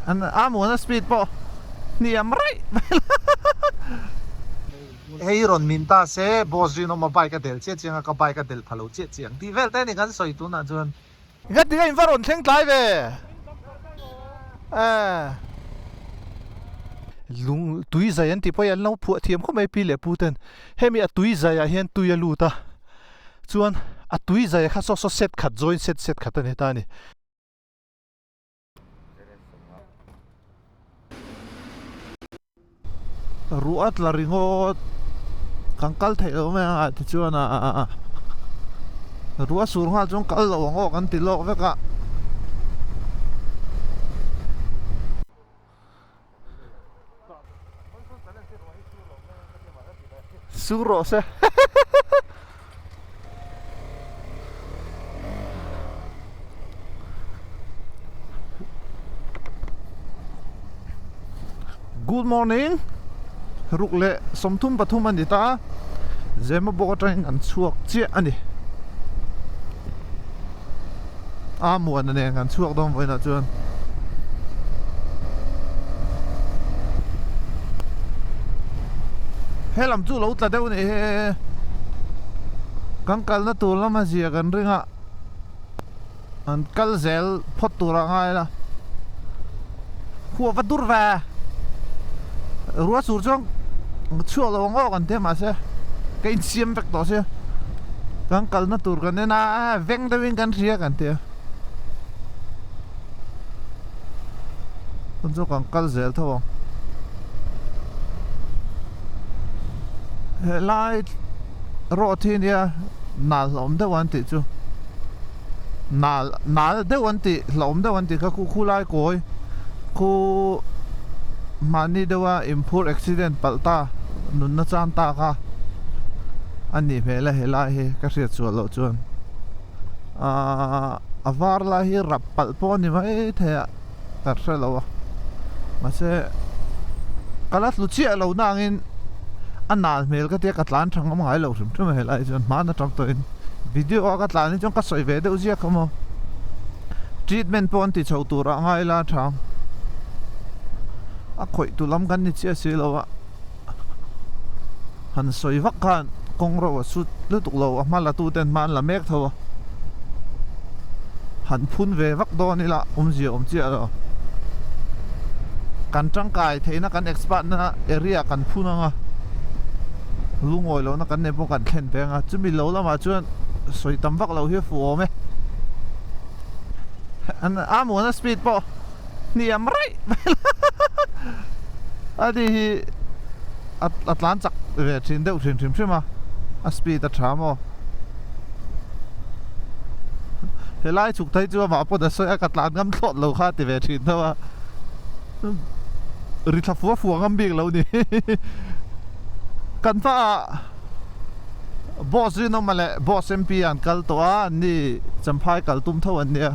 An a muana speed pawh hniam raih mai la. Hei rawn min ta se boss rinawma bike a del chiah chiang a, ka bike a del pha lo chiah chiang tih vel te a ni kan sawi tunah chuan. Nga tinga in va rawn thleng tlai ve? Eh. Lung tui zai an tih pawh hi an lo phuah thiam khawp mai pi leh pu ten. Hemi a tui zai ah hian tui a lut a, chuan a tui zai kha saw saw set khat join set set khat a ni ta a ni. Ruah a tla ringawt kan kal theih loh mai ang ah tichuan ah ruah a sur nghal chuan kal loh ang aw kan ti lawk vek a. Sur rawh se. Good morning ruk leh 33 a ni ta Zema bawk atangin an chhuak chiah a ni a muana nen kan chhuak dawn vawiinah chuan he lam chu lo tla deuh a nih hi kan kalna tur lama zia kan ring a an kal zel phawt tur a ngai la khuah va dur ve ruah sur chuan chhuak lo ang aw kan tia mahse ka insiam vek tawh sia kan kalna tur kan en a veng deuhin kan hria kan tia chuan chu kan kal zel tho ang helai road hi nia nal hlauhawm deuh an tih chu nal nal deuh an tih hlauhawm deuh an tih kha khu khulai kawi khu mahni deuha inphur accident palh ta nunna chan ta kha a nih hmel a helai hi ka hriat sual loh chuan ahh a var lai hi rap palh pawh a ni mai thei a ka hre lo a mahse ka la tlu chiah lo na angin a nal hmel ka tia ka tlan tha ngam ngai lo hrim hrim a helai chuan hman atang tawhin video a ka tlan hi chuan ka sawi ve deuh ziak a maw treatment pawh an ti chho tur ah ngai la tha a khawih tu lam kan ni chiah si lo a han sawi vak khan kawng ro a sut lutuk lo a hma la tu ten hma an la mek tho a han phun ve vak dawn ila awmzia awm chiah lo kan tangkai theihna kan expert na area kan phun anga lungawi lohna kan nei pawh kan thlen ve anga chumi lo lamah chuan sawi tam vak lo hi a fuh awm e a muana speed pawh hniam raih mai a ni hi a tlan chak ve thin deuh hrim hrim hrim a a speed a tha maw helai chhuk phei chu amah pawn a sawi a ka tlan ngam thlawt lo kha a ti ve thin deuh a ri thla fua fua ngam bik lo ni kan hma ah boss rinawma leh boss mp an kal tawh a an ni champhai kal tum tho an nia.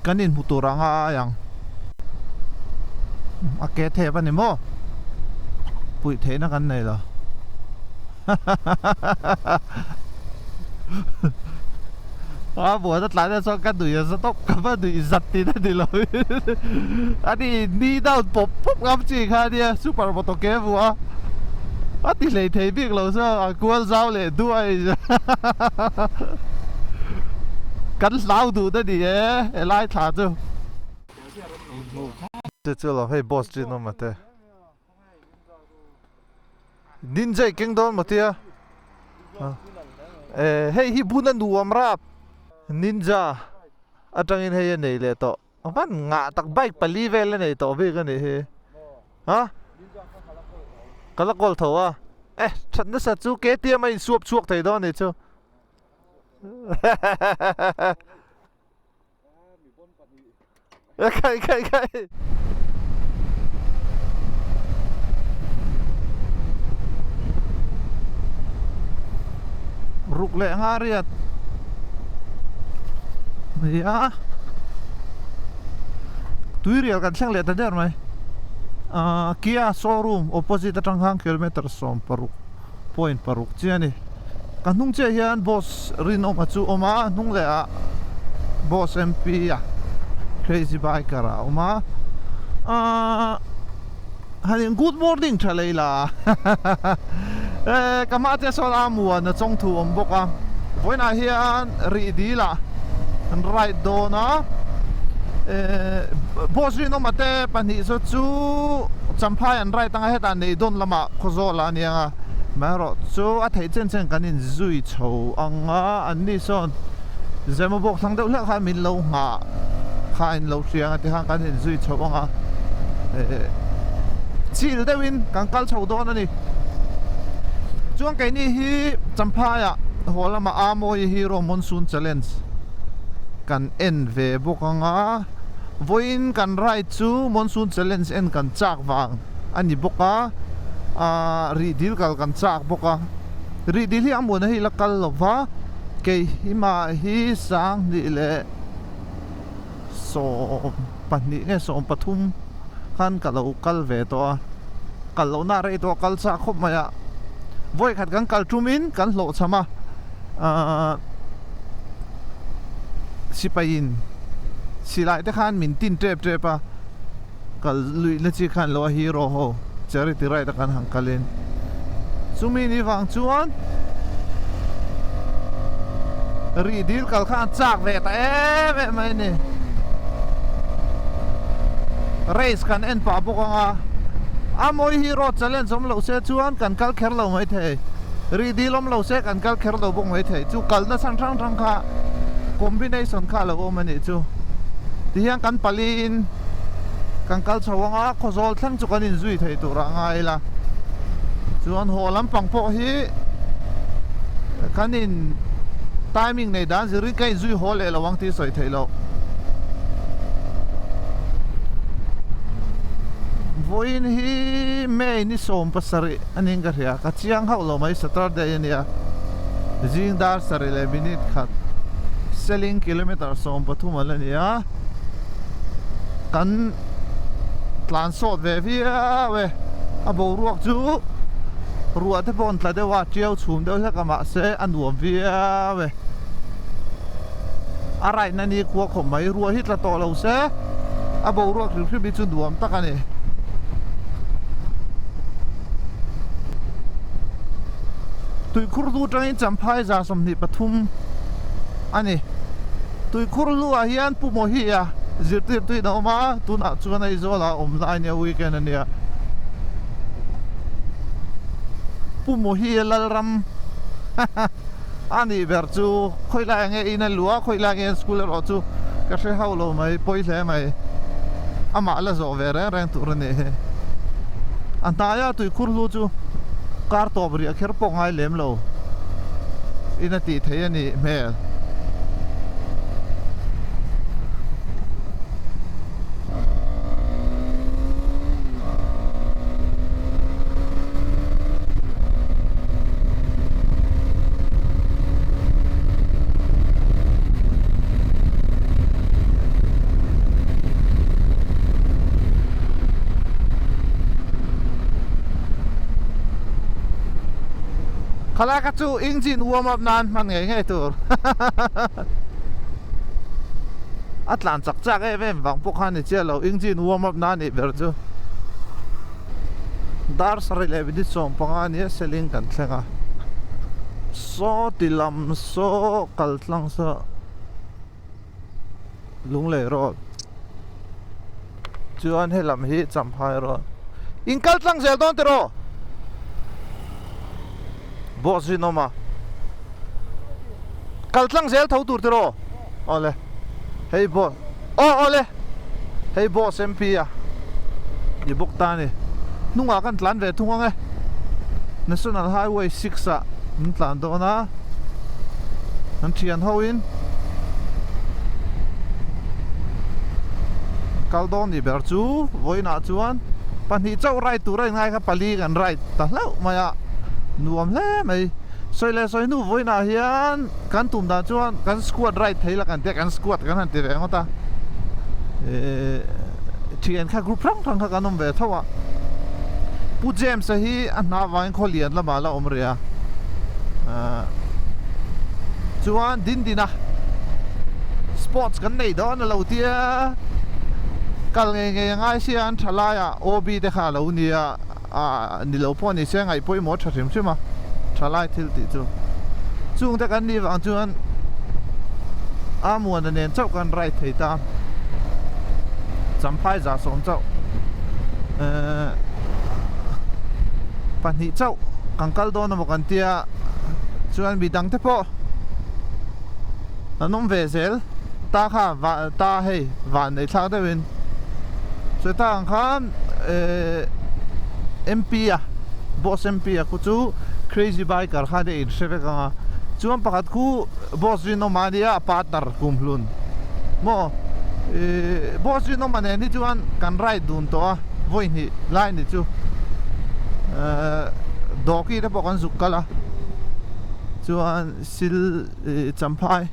Kan inhmu tur ang a ai ang. A ke thep a ni maw? Puih theihna kan nei lo. A buan a tlai na chuan ka nui a za tawp ka va nui zat tih a ni lo. A ni knee down pawp pawp ngam chi kha a nia super moto ke vuah a. A ti hlei thei bik lo chuan a kual zau leh duai. Kan hlau duh na ni e helai thla chu. Chu chu lo hei boss chin awm ate. Ninja i keng dawn maw tia. Eh hei hi bun a nuam rap. Ninja atangin hei a nei leh tawh. A hman ngah tak bike pali vel a nei tawh bik a nih hi. Ha? Ka la kawl tho a. Eh that nasa chu KTM a insuap chhuak thei dawn a nih chu. Khai khai khai. Ruk leh nga riat nia tui rial kan thleng leh ta der mai ahh Kia showroom opposite atang khan kilometer 16.6 chiah a ni ka hnung chiah hian boss Rinawma chu a awm a hnung leh ah boss M P a crazy biker a awm a. Ahh han in good morning tha lei la eh ka hma te sawn a muan a chawng thu awm bawk a vawiinah hian rih dil ah an ride dawn a eh boss rinawma te pahnih saw chu champhai an ride anga hetah Neidawn lamah Khawzawl ah aniang a amaherawh chu a theih chen chen kan in zui chho ang a anni sawn Zemabawk thlang deuh hlek khan min lo nghah. Kha in lo hria ang a tikhan kan inzui chho ang a, eh chil deuhin kan kal chho dawn a ni. Chuan keini hi Champhaiah haw lamah Amawi Hero Monsoon Challenge kan en ve bawk ang a, vawiin kan ride chu Monsoon Challenge en kan chak vang a ni bawk a, ah rih dil kal kan chak bawk a, rih dil hi a hmunah hi la kal lo va, keimah hi Sanghnih leh. 12 nge 13 khan ka lo kal ve tawh a, kal lohna a rei tawh a, kal chak khawp mai a, vawi khat kan kal ṭumin kan hlawh cham a, ahh sipaiin silai te khan min tin ṭep ṭep a. Kal luih na chi khan lo a hero ho charity ride a kan han kal in chumi ni vang chuan rih dil kal kha an chak ve ta em em mai a ni race kan en pah bawk ang a a mawi hero challenge awm loh se chuan kan kal kher lo mai thei rih dil awm lo se kan kal kher lo bawk mai thei chu kalna chhan hrang hrang kha combination kha a lo awm a nih chu tihian kan pali in. Kan kal chho ang a, Khawzawl thleng chu kan inzui thei tur ah ngai ila. Chuan haw lampang pawh hi kan in timing nei dan zirin ka inzui haw leh lo ang tih sawi theih loh. Vawiin hi May ni 17 a niin ka hria, ka chiang hauh lo mai Saturday a nia. Zing dar sarih leh minute khat selling kilometre 13 a la ni a. Kan tlan sawt ve viau e, a boruak chu ruah te pawh an tla deuh a, tiau chhum deuh hlek a mahse a nuam viau e, a ride na ni khua khawp mai, ruah hi tla tawh lo se a boruak hrim hrim hi chu nuam tak a ni. Tuikhur lu atangin Champhai 23 a ni. Tuikhur luah hian Pu Mawhia zirtirtuin a awm a, tunah chuan Aizawl ah a awm lai nia weekend a nia. Pu Mawhia Lalram a nih ber chu khawilai nge in a luah a, khawilai nge an school erawh chu ka hre hauh lo mai, pawi hle mai. Amah la zawh ve reng reng tur a nih hi. A hnaia Tuikhur lu chu kar tawp riah kher pawh ngai lem lo in a tih theih a nih hmel. Khalai kha chu engine warm up nan hman ngei ngei tur a tlan chak chak em em vang pawh khan ni chiah lo engine warm up nan nih ber chu dar sarih leh minute 15 ania seling kan thleng a saw ti lam saw kal tlang saw Lunglei road chuan helam hi Champhai road in kal tlang zel dawn tiraw boss rinawm a kal tlang zel tho tur tiraw awle hei boss aw awle hei boss MP a ni bawk ta a ni hnungah kan tlan ve thung ang e National Highway 6 ah an tlan dawn a an thian ho in kal dawn ni ber chu vawiinah chuan pahnih chauh ride tur a inngai kha pali kan ride ta hlauh mai a nuam hle mai sawi leh sawi hnu vawiinah hian kan tum dan chuan kan squad ride thei la kan tia kan squad kan han ti ve ngawt a ehh thian kha group hrang hrang kha kan awm ve tho a Pu James a hi a hna vangin khawlian lamah la awm rih a ahh chuan Dindina sports kan nei dawn a lo tia. Kal ngei ngei a ngai sia an tha laiah OB te kha a lo nia ah ni lo pawh ni se ngaih pawimawh tha hrim hrim a tha lai thil tih chu. Chungte kan nih vang chuan Amuana nen chauh kan ride thei ta Champhai 70 chauh eh pahnih chauh kan kal dawn emaw kan tia chuan midang te pawh an awm ve zel ta kha va ta hei van nei thlak deuhin chuta ang khan eh M_P a boss M_P a khu chu crazy biker khan a inhre vek ang a chuan pakhat khu boss rinawma ania a partner kumhlun maw ih boss rinawma nen hi chuan kan ride dun tawh a vawi hnih lai ni chu eh dawki te pawh kan zuk kal a chuan sil ih champhai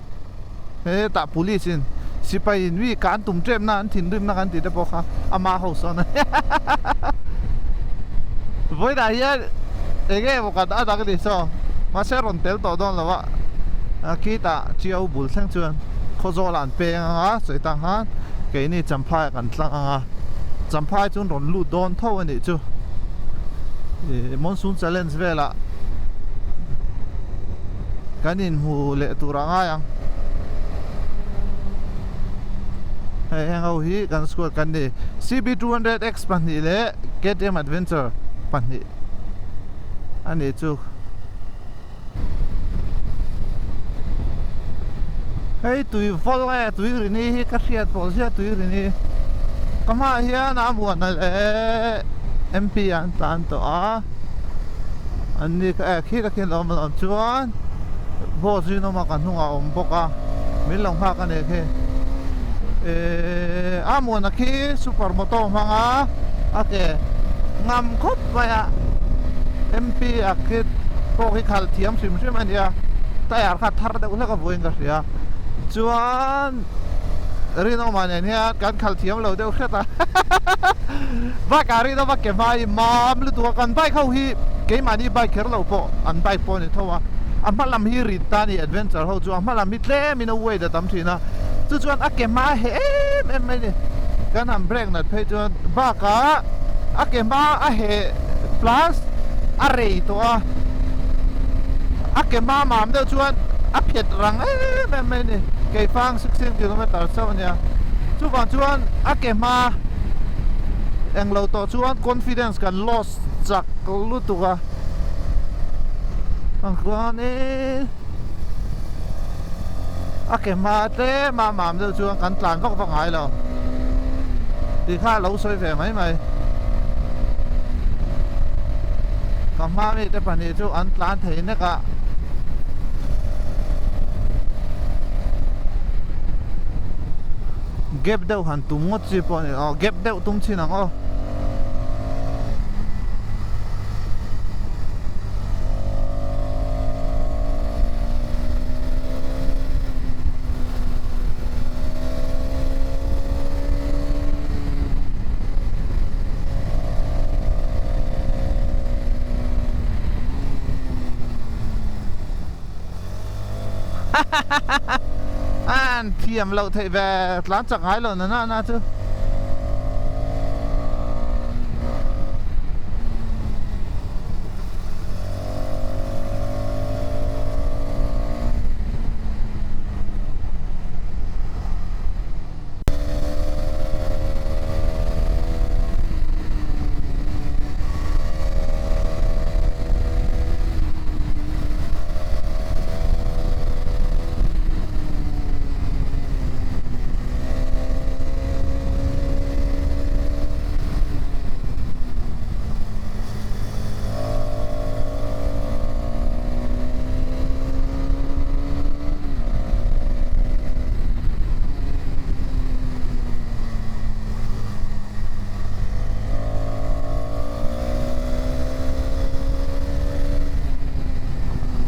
hetah police in sipai in mi kan tum tep na an thinrim na kan tih te pawh kha ama ho sawn a nia vawiinah hian eng nge maw kan a dang ni saw mahse rawn tel tawh dawn lo a a khitah chiau bul thleng chuan khawzawl ah an peng ang a sawi tang khan keini champhai ah kan tlang ang a champhai chu an rawn lut dawn tho a nih chu ih monsoon challenge velah. Kan inhmu leh tur a ngai ang. Hei heng ho hi kan squad kan ni. CB200X pahnih leh KTM Adventure pahnih a nih chu. Hei tui vawl nge tui rini hi ka hriat pawh zia tui rini. Ka hmaah hian a muana leh MP an tlan tawh a. An ni ka eh khi takin a awm alawm chuan boss rinawma ka hnungah a awm bawk a min lo nghak a ni khi ehh a muana khi super moto hmang a a ke ngam khawp mai a M_P a khi pawh khi khalh thiam hrim hrim a nia tyre kha thar deuh hlek a vuain ka hria chuan. Rinawma nen hian kan khalh thiam lo deuh hret a bike ah Rinawma ke hma hi mam lutuk a kan bike ho hi keimahni bike kher lo pawh an bike pawh a ni tho a a hma lam hi rit ta a ni adventure ho chu a hma lam hi tlem in a weight a tam thin a chu chuan a ke hma he em em mai a ni kan han brake nat phei chuan bakah a ke hma a heh plus a rei tawh a a ke hma mam deuh chuan a phet rang em em mai a ni. Keifang 16 kilometer chauh a nia. Chuvang chuan a ke hma englo tawh chuan confidence kan lost chak lutuk a. Ang chuanin a ke hma tlem a mam deuh chuan kan tlan vak vak ngai lo. Tih kha a lo sawi ve mai mai. Ka hma mite pahnih chu an tlan thei nek a. Gap deuh han tum ngawt chi pawh a ni aw gap deuh tum chin ang aw. An thiam loh theih ve tlan chak ngai lo na na na chu.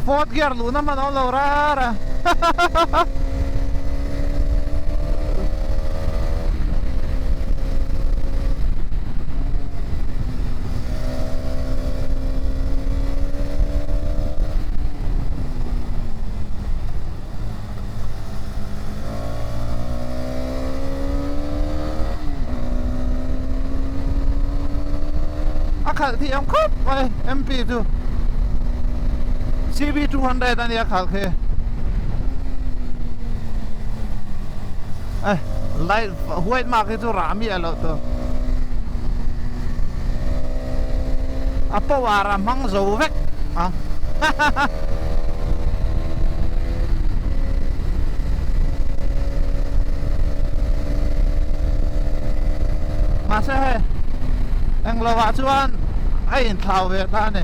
Fourth gear luhna hman a awm lo rar a. khalh thiam khawp mai MP chu CB 200 a nia khalh khi eh light white mark hi chu rah miah loh tur a power a hmang zo vek ang Mahse hei englo ah chuan a inthlau ve ta a ni.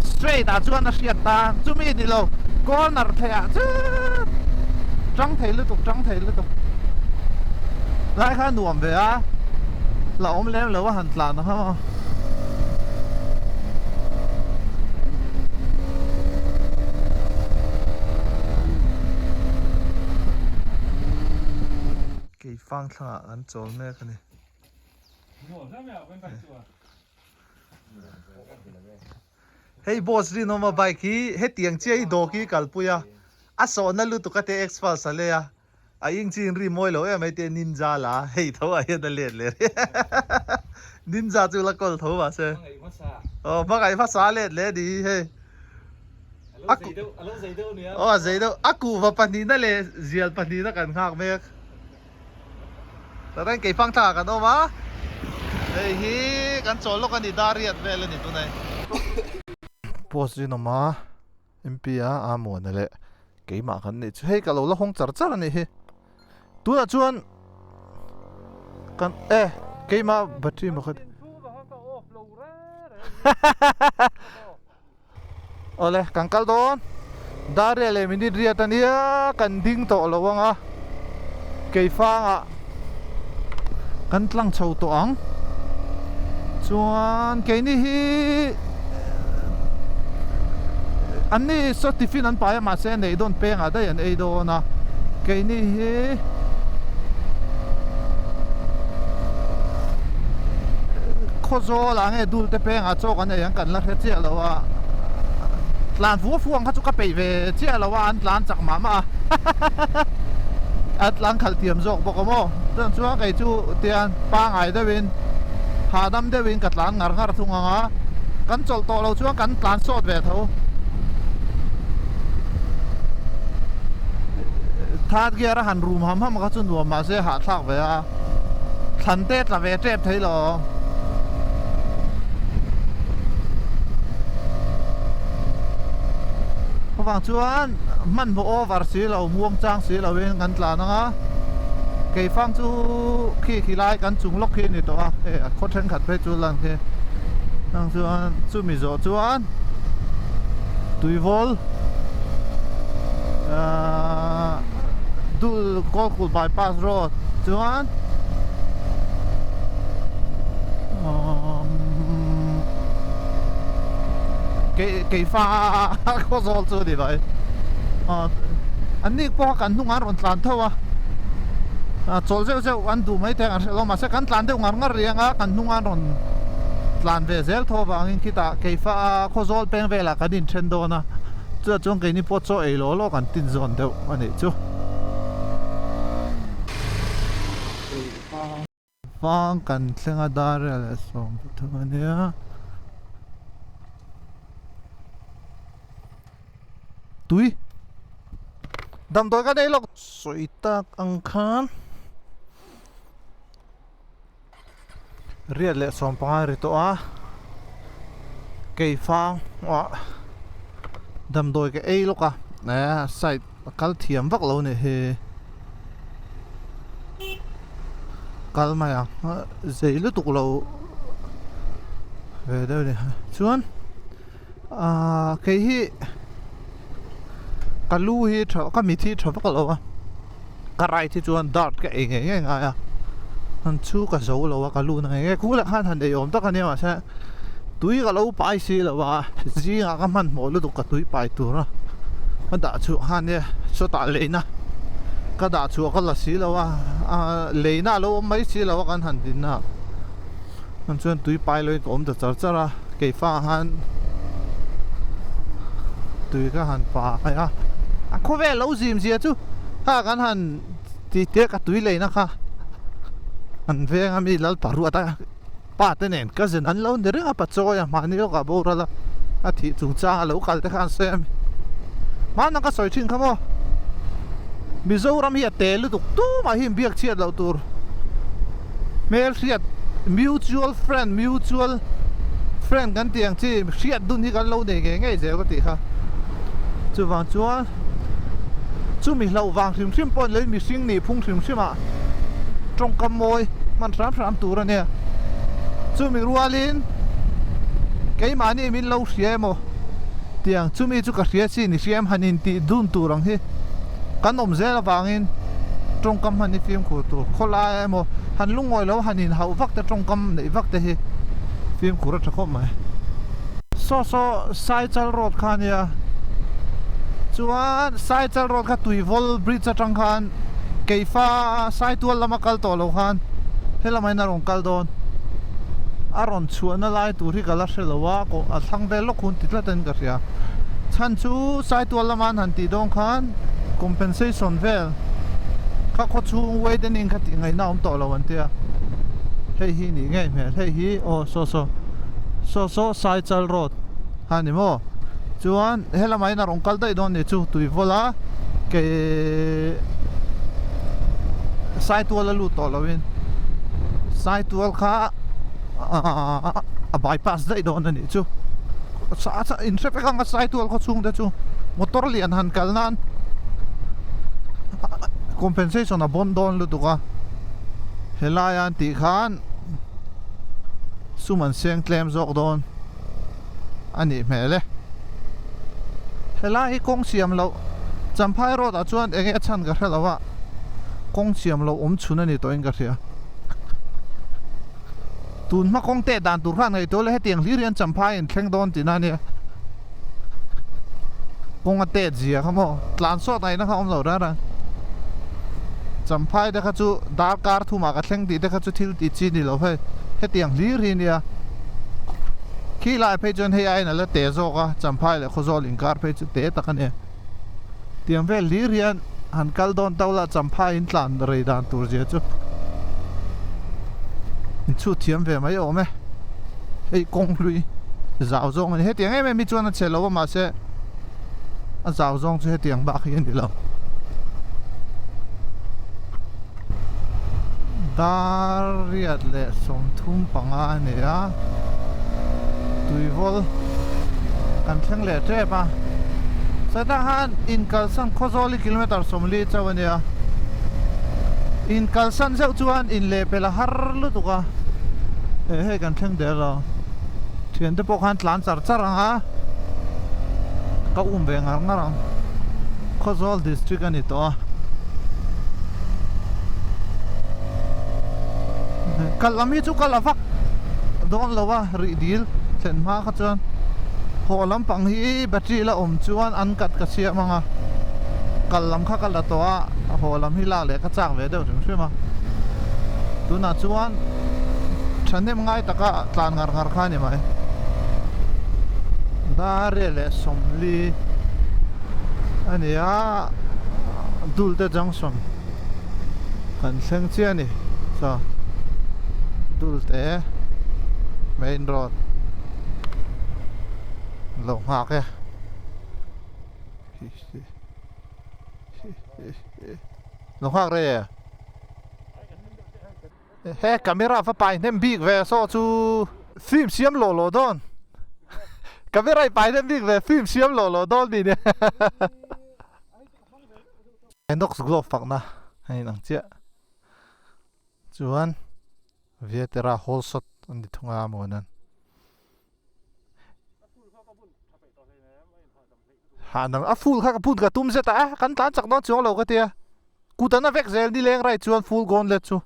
Straight ah chuan a hriat ta chumi ni lo corner theih ah chuan tang thei lutuk tang thei lutuk lai kha a nuam ve a la awm lem lo a han tlan ang a. Kei fang thlangah an chawl mek a ni. Hei boss rinawma bike hi hetiang chiah hi dawk hi kalpui a, a sawhna lutuk a te X-Pulse a lei a. A ing chi in ri mawi lo em mai te ninja la hei tho ah hian a let leh rih ninja chu la kawl tho mahse aw hmangaih hmasa a let leh ni hi hei aw a zei deuh a kuhva pahnihna leh zial pahnihna kan nghak mek tah hian keifang thlangah kan awm a hei hi kan chawl lawk a ni dar riat vel a ni tunai post rinawm a. MP a a muana leh keimah kan nih chu hei ka lo la hawng char char a nih hi tunah chuan kan e keimah battery maw kha awle kan kal dawn dar riat leh minute riat a nia kan ding tawh lo ang a keifangah kan tlang chho tawh ang chuan keini hi an ni saw tiffin an pai a mahse a neih dawn pengah daih an ei dawn a keini hi Khawzawl ah nge dul te pengah chaw kan ei ang kan la hre chiah lo a tlan fua fua ang kha chu ka peih ve chiah lo a an tlan chak mah mah a. A tlang khalh thiam zawk bawk a maw chuan chuan kei chu tian pangai deuhin hahdam deuhin ka tlan ngar ngar thung ang a kan chawlh tawh lo chuan kan tlan sawt ve tho third gear a han rum ham ham kha chu nuam mahse hahthlak ve a thlan te tla ve tep thei lo. Chuvang chuan hmanhmawh over si lo muang chang si lo in kan tlan ang a keifang chu khi khi lai kan chung lawk khi a ni tawh a hei a khaw thenkhat phei chu lan khi chang chuan chumi zawh chuan tuivawl ahh dul kawlkulh bypass road chuan Keifa khawzawl chu a ni mai an ni pawh kan hnungah an rawn tlan tho a chawlh zeuh zeuh an duh mai te an hre lo mahse kan tlan deuh ngar ngar rih ang a kan hnungah an rawn tlan ve zel tho avangin khitah Keifa khawzawl peng velah kan inthen dawn a chutah chuan keini pawh chaw ei law law kan tin zawn deuh a nih chu. Vang kan thleng a dar leh 13 a nia. Tui damdawi ka nei lawk sawi tak ang khan riat leh 15 ri tawh a keifang ah damdawi ka ei lawk a eh side a kal thiam vak lo nih hi kal mai ang zei lutuk lo ve deuh a ni chuan ahh kei hi ka lu hi tha ka mit hi tha vak lo a ka right hi chuan dart ka ei ngei ngei ngai a an chu ka zo lo a ka lu na ngei ngei kung leh khan han ei awm tak a nia mahse tui ka lo pai si lo a zingah ka hmanhmawh lutuk ka tui pai tur a ka dah chhuah khan nia sawtah leina ka dah chhuah ka la si lo a leina a lo awm mai si lo a kan han din a chuan chuan tui pai loin ka awm ta char char a keifa khan tui ka han pai a a khawvel lo zim zia chu kha kan han tih tir ka tui leina kha. An veng a mi lal paruat a pa te nen cousin an lo ni reng a pachawi a mahni lawkah boral a a thih chungchang a lo kal te kha an sawi a mi hmanah ka sawi thin kha maw Mizoram hi a te lutuk tumah hi inbiak chhiat loh tur hmelhriat mutual friend mutual friend kan tih ang chi hriat dun hi kan lo nei ngei ngei zel ka tih kha chuvang chuan chumi hlauh vang hrim hrim pawh ni lovin mihring nih phung hrim hrim ah tawngkam mawi hman hram hram tur a nia chumi rualin keimahni min lo hria emaw tiang chumi chu ka hria chin i hria em han intih dun tur ang hi kan awm zel avangin tawngkam hman hi fimkhur tur khawlai emaw han lungawi lo han inhauh vak te tawngkam neih vak te hi fimkhur a tha khawp mai. Saw saw Saichal road kha a nia chuan Saichal road kha Tuivawl bridge atang khan Keifa Saitual lama kal tawh lo khan helama in a rawn kal dawn a rawn chhuahna lai tur hi ka la hre lo a a thlang vel lawk hun ti tlat in ka hria chhan chu Saitual lama an han tih dawn khan compensation vel kha khaw chhung widening kha tih ngaihna a awm tawh lo an tia hei hi nih ngei hmel hei hi aw saw saw saw saw Saichal road a ni maw chuan helamah hian a rawn kal daih dawn a ni chu tui vawl a ke Saitual a lut tawh lovin Saitual kha a bypass daih dawn a nih chu in hre vek ang a Saitual khaw chhung te chu motor lian han kal nan compensation a bawn dawn lutuk a helai a an tih khan sum an seng tlem zawk dawn a nih hmel e helai hi kawng siam loh Champhai road ah chuan eng nge a chhan ka hre lo a kawng siam loh awm chhun a ni tawhin ka hria tun hma kawng teh dan tur khan ngaihtuah leh hetiang hlir hian Champhai in thleng dawn tihna a nia kawng a tet zia kha maw tlan sawt ngaihna kha awm lo reng reng Champhai te kha chu darkar thumah ka thleng tih te kha chu thil tih chi ni lo hei hetiang hlir hi nia khi lai phei chuan hei aiin a la te zawk a Champhai leh Khawzawl inkar phei chu te tak a ni tiang vel hlir hian han kal dawn to la Champhai in tlan rei dan tur zia chu in chhut thiam ve mai awm e hei kawng hlui zau zawng a ni hetiang em em hi chuan a chhe lo a mahse a zau zawng chu hetiang bak hi a ni lo dar riat leh 35 a ni a tuivawl kan thleng leh tep a chutah khan inkalsan khawzawl hi kilometer 40 chauh a nia inkalsan zeuh chuan inlehpelh a har lutuk a eh hei kan thleng der lo thiante pawh khan tlan char char ang a ka um ve ngar ngar ang Khawzawl district a ni tawh a kal lam hi chu kal a vak dawn lo a rih dil thlen hma kha chuan haw lampang hi battery la awm chuan an cut ka siam ang a kal lam kha ka la tawh a haw lam hi lak leh ka chak ve deuh hrim hrim a tunah chuan thahnem ngai taka tlan ngar ngar kha a ni mai Dar leh 40 a ni a Dulte junction kan thleng chiah a ni chaw Dulte main road lo nghak e lo nghak rei e. He camera va pai hnem bik ve saw chu film siam lawh lawh dawn camera i pai hnem bik ve film siam lawh lawh dawn ni nia Inox glove fakna a inang chiah chuan Vietera hole shot an ti thung a maw nan. Ha nang a full kha ka put ka tum zet a eh kan tlan chak dawn chuang lo ka tia kut an a vek zel nileng rai chuan full gauntlet chu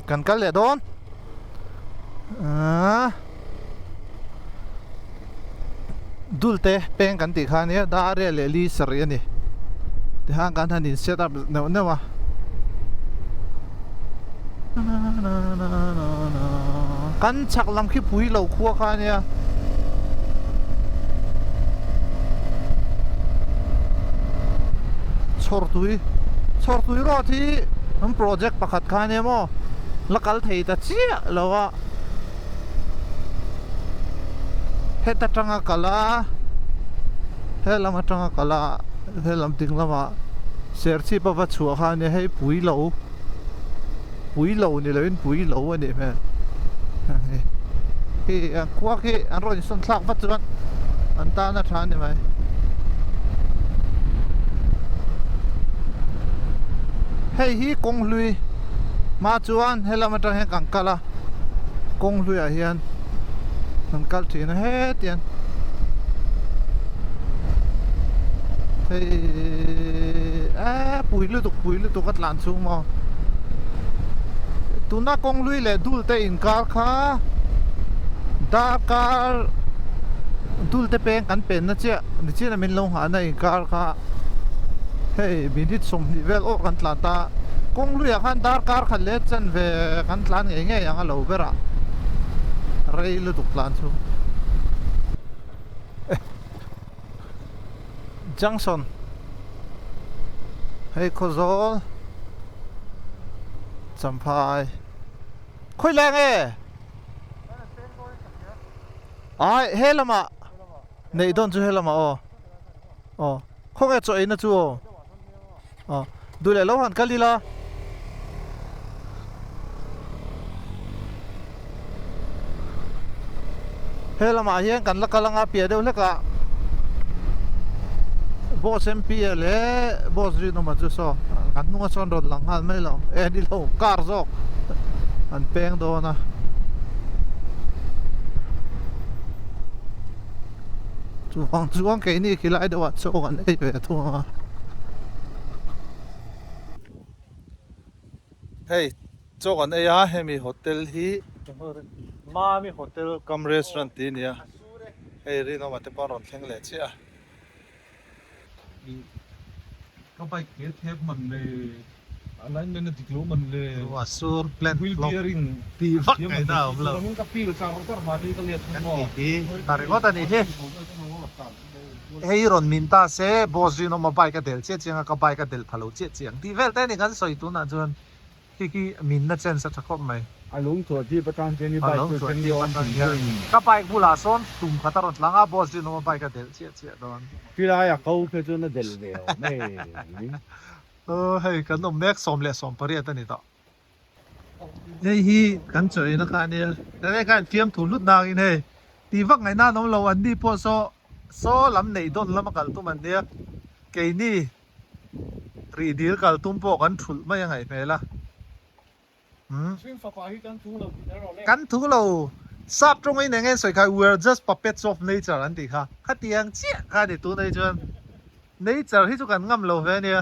kan kal leh dawn ahh dulte peng kan tih kha ania dar leh li sarih a ni tihian kan han in set up neuh neuh a. Kan chhak lam khi pui lo khua kha ania. Chhawrtui Chhawrtui road hi. An project pakhat kha ania maw la kal thei ta chiah lo a heta tanga kal a helam atanga kal a helam ding lamah serchhip a va chhuah kha ania hei pui lo pui lo ni loin pui lo a nih hmel hei an khua khi an rawn insawn thlak vat chuan an tan a tha a ni mai. Hei hi kawng hlui hma chuan helam atang hian kan kal a kawng hluiah hian kan kal thin a hetiang hei eee pui lutuk pui lutuk a tlan chhung maw tuna kawng hlui leh dul te inkar kha darkar dul te peng kan pen na chiah nichina min lo nghah na inkar kha hei minute 20 vel awk kan tlan ta kawng hluiah khan darkar khat leh chanve kan tlan ngei ngei ang a lo berah rei lutuk tlan chu junction hei Khawzawl Champhai khawi lai nge ai he lamah neih dawn chu he lamah aw aw khawnge chaw eina chu aw aw duh leh lo han kal ila. He lamah hian kan la kal anga piah deuh hlek ah Boss MP a leh Boss Rinawma chu saw kan hnunga sawn rawn lang nghal mai lo e ni lo car zawk an peng dawn a. Chuvang chuan keini khilai deuhah chaw kan ei ve thung a. Hei chaw kan ei a hemi hotel hi Mami hotel cum restaurant tih a ni a hei Rinawma te pawh an rawn thleng leh chiah a. Ka bike ke thep man le alignment a dik lo man le Ruah sur plant wheel block bearing tih vak ngaihna a awm lo. Ka feel char char mahni ka let Kan tih hi ta ringawt a nih hi. Hei rawn min ta se boss Rinawma bike a del chiah chiang a ka bike a del pha lo chiah chiang tih vel te a ni kan sawi tunah chuan. Khi khi min na chance a tha khawp mai. A lung chhuah tip atang hian i bike chu thleng dawn tih chu in. Ka bike bulah sawn tum khat a rawn tlang a, boss Rinawma bike a delh chiah chiah dawn. Khilai a ko kha chuan a delh ve awm e. Aw hei kan awm mek 18 a ni tawh. Hei hi kan chaw eina kha a nia, hei kha infiam thu hlut nangin hei tih vak ngaihna an awm lo, an ni pawh saw saw lam neih dawn lama kal tum an nia, keini Rih dil kal tum pawh kan thulh mai a ngaih hmel a. Umm. Kan thu lo. Sap tawngin eng nge sawi kha we are just puppets of nature an tih kha. Khatiang chiah kha a ni tunah hi chuan nature hi chu kan ngam lo ve a nia.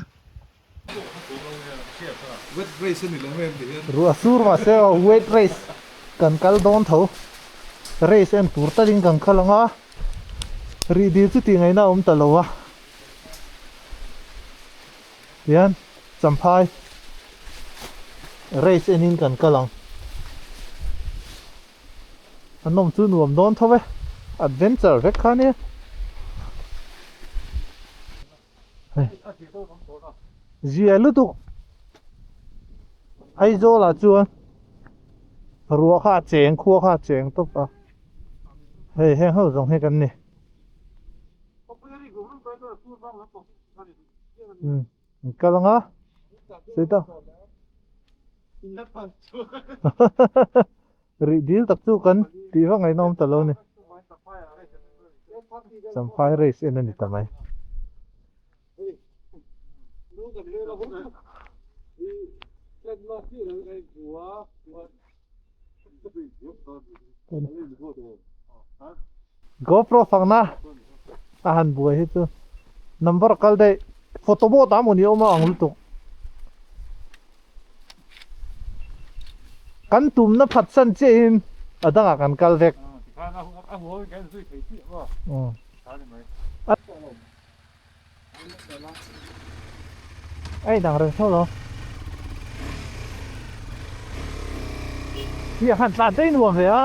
Wet race a ni lo em tih hian. Ruah sur mahse aw wet race kan kal dawn tho. Race en tur talin kan kal ang a. Rih dil chu tih ngaihna a awm ta lo a. Tihian Champhai race enin kan kal ang. A nawm chu nuam dawn tho e. Adventure vek kha ania. Hei. Zia lutuk. Aizawl ah chuan ruah kha a cheng khua kha a cheng tawp a. Hei heng ho zawng hi kan ni. Kal anga seta rih dil tak chu kan tih vak ngaihna awm ta lo ni Champhai race en a ni ta mai. GoPro fakna a han buai hi chu number kal daih photo board ah mawni awm a ang lutuk kan tumna phat san chiah in a dangah kan kal vek A inang reng tho lo. Hi a khan tlan te nuam ve a.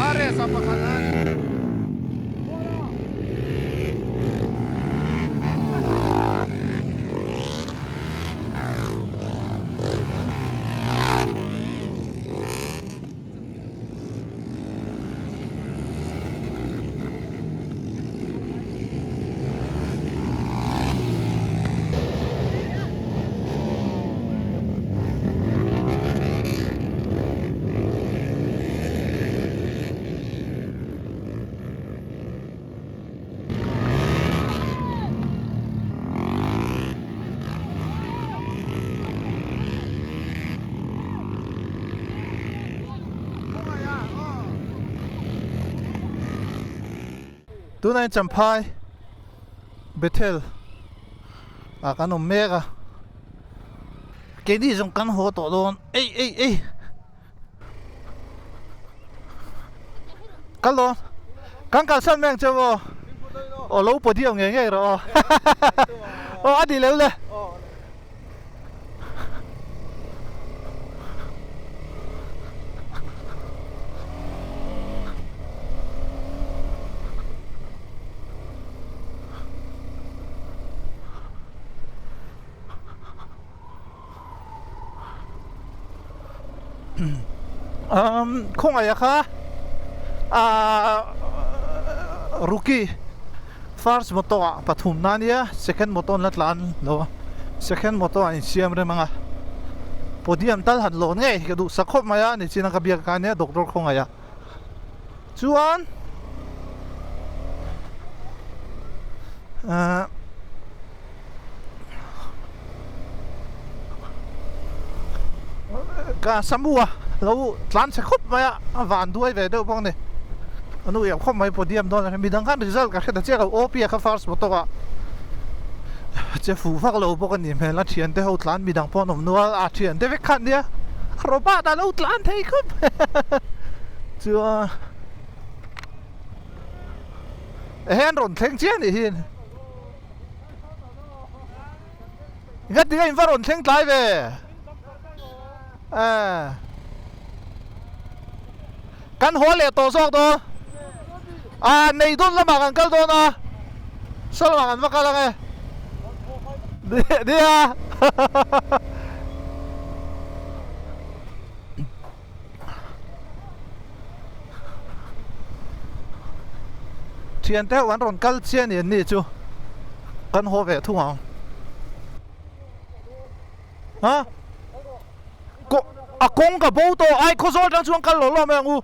RS a pakhat a ni. Tunah hian Champhai Bethel ah kan awm mek a keini zawng kan haw tawh dawn ei ei ei kal dawn kan kalsan mai ang che aw aw lo podium ngei ngei rawh aw aw a ni lo le. Umm khawngaih a kha ahh rookie first motor ah pathum na ania second motor an la tlan lo a second motor ah insiam rem ang a podium tal han lawn ngei ka duhsak khawp mai a nichin a ka biak kha ania doctor khawngaih a chuan ahh. Ka samu a lo tlan chhe khawp mai a a van duai ve deuh bawk a ni a nu iau khawp mai podium dawn a midang khan result ka hre ta chiah lo OP a kha first motor ah che fuh vak lo bawk a ni hmel a thiante ho tlan midang pawh an awm nual a thiante vek khan nia Robert a lo tlan thei khawp chuan eh an rawn thleng chiah a nih hi. Ngati nge in va rawn thleng tlai ve? Eh. Kan haw leh tawh zawk dawn. Ah, nei dawn lamah kan kal dawn a. Saw lamah kan va kal ang e. Nia. Thiante ho an rawn kal chiah ni an ni chu kan haw ve thung ang ha ko a kawng ka bo tawh ai khawzawl atang chuan kal lo lo mai ang u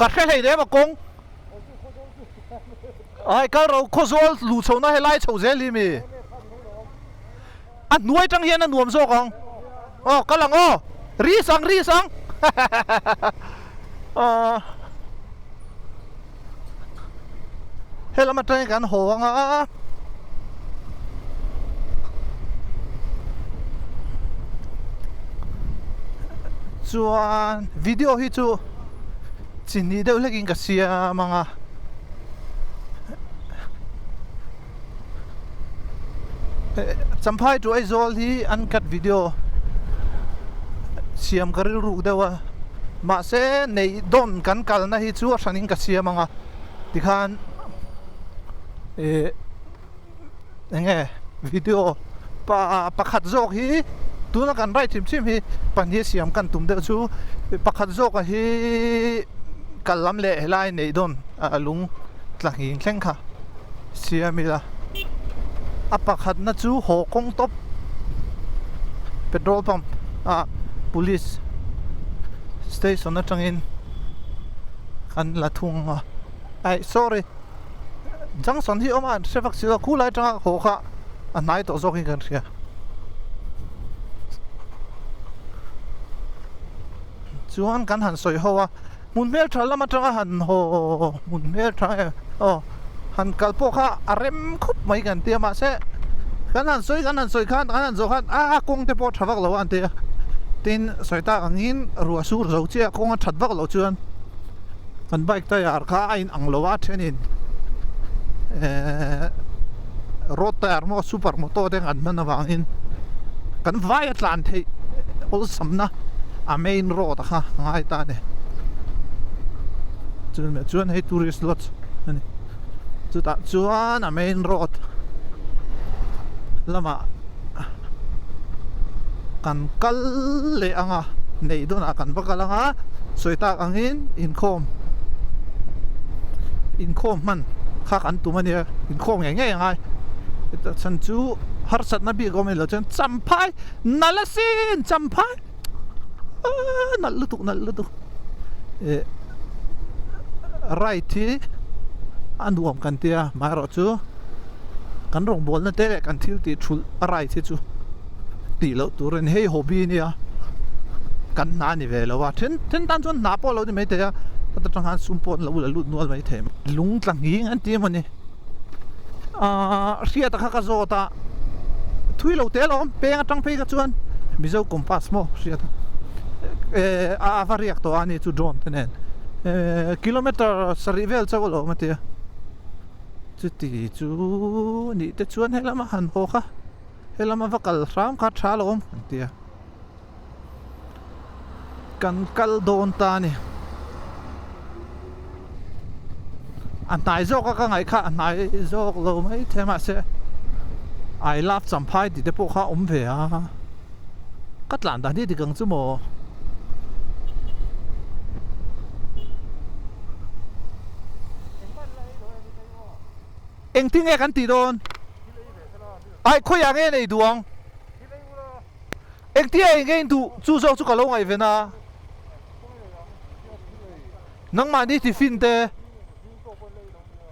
ka hre hlei nem a kawng ai kal ro khawzawl luh chho na helai chho zel hi mi A hnuai tang hian a nuam zawk ang. Aw kal ang aw. Ri sang ri sang. Aw. Helam atangin kan haw ang a. Chuan video hi chu chi hnih deuh hlekin ka siam ang a. Champhai to Aizawl hi an cut video siam ka rilruk deuh a mahse neih dawn kan kalna hi chu a hranin ka siam ang a tikhan ih eng nge video pa pakhat zawk hi tuna kan ride hrim hrim hi pahnih siam kan tum deuh chu pakhat zawk a hi kal lam leh helai neih dawn a lung tla nghing thleng kha. Siam ila a pakhatna chu haw kawng tawp petrol pump ah police station atangin an la thung a aih sorry junction hi awm a an hre vak si lo khulai atanga haw kha a hnai tawh zawk in kan hria. Chuan kan han sawi ho a hmun hmeltha lam atanga han haw hmun hmeltha em aw han kal pawh kha a rem khawp mai kan tia mahse kan han sawi kan han sawi khan kan han zawh khan a kawng te pawh tha vak lo a an ti a tin sawi tak angin ruah sur zo chiah kawng a that vak loh chuan kan bike tyre kha a in ang lo a thenin ehh road tyre maw super moto te an hman avangin kan vai a tlan theih awlsamna a main road a kha a ngai ta a ni. Chuan hei tourist lodge a ni. Chutah chuan a main road lamah kan kal leh ang a, neih dawnah kan va kal ang a, sawi tak angin inkhawm inkhawm hman kha kan tum a nia, inkhawm ngei ngei a ngai. Heta chhan chu harsatna bik awm ilo chuan champhai nalh asin champhai aaa nalh lutuk nalh lutuk eh ride hi a nuam kan tia amaherawhchu kan rawngbawlna te leh kan thil tih thulh a ride hi chu tih loh tur a ni hei hobby a nia kan hna a ni ve lo a then then tan chuan hna pawh a lo ni maithei a heta tang khan sum pawh an lo la lut nual maithei lung tla nghing an ti emaw ni ahh hriata kha ka zawt a thui lo te alawm peng atang phei kha chuan Mizo compass maw hriata eh a va riak tawh a ni chu drone te nen eh kilometer sarih vel chauh alawm a tia chuti chu nih te chuan helama han haw kha helama va kal hram kha tha alawm an tia. Kan kal dawn ta a ni. A hnai zawk a ka ngaih kha a hnai zawk lo mai thei mahse I love Champhai tih te pawh kha a awm ve a. Ka tlan dan hi dik ang chu maw. Engtin nge kan tih dawn? Ai khawiah nge nei duh ang? Engtia eng nge in duh chu zawk chu ka lo ngaihven a. Nangmahni tiffin te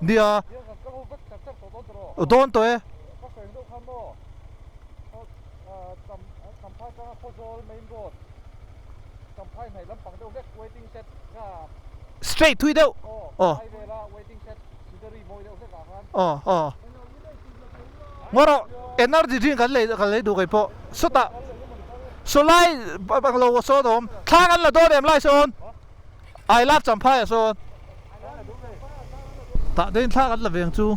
nia dawn tawh e. Straight thui deuh aw aw aw. Ngaw rawh energy drink kan lei kan lei duh kei pawh sawtah saw lai banglo a sawn a awm thla kan la dawn em lai sawn I love Champhai a sawn tah te in thla kan la ve ang chu.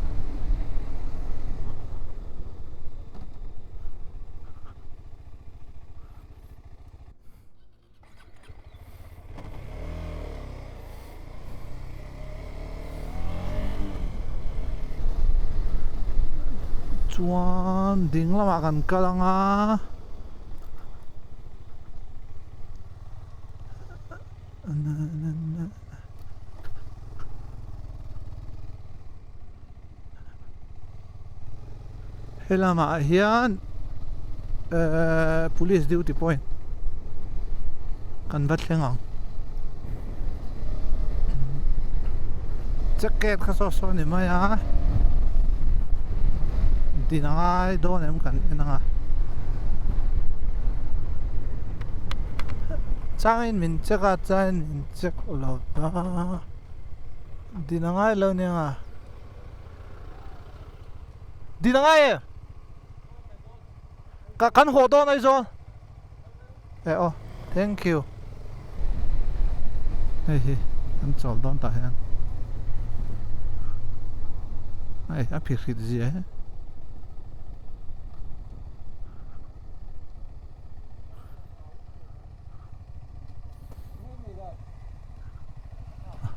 Chuan ding lamah kan kal ang a He lamah hian ehh police duty point kan va thleng ang check gate kha saw saw a ni mai a din a ngai dawn em kan en ang a changin min check a changin min check lo va din a ngai lo nia nga. Din a ngai e Ka kan haw dawn Aizawl E aw thank you Hei hi kan chawl dawn tah hian Hei a phihrit zia he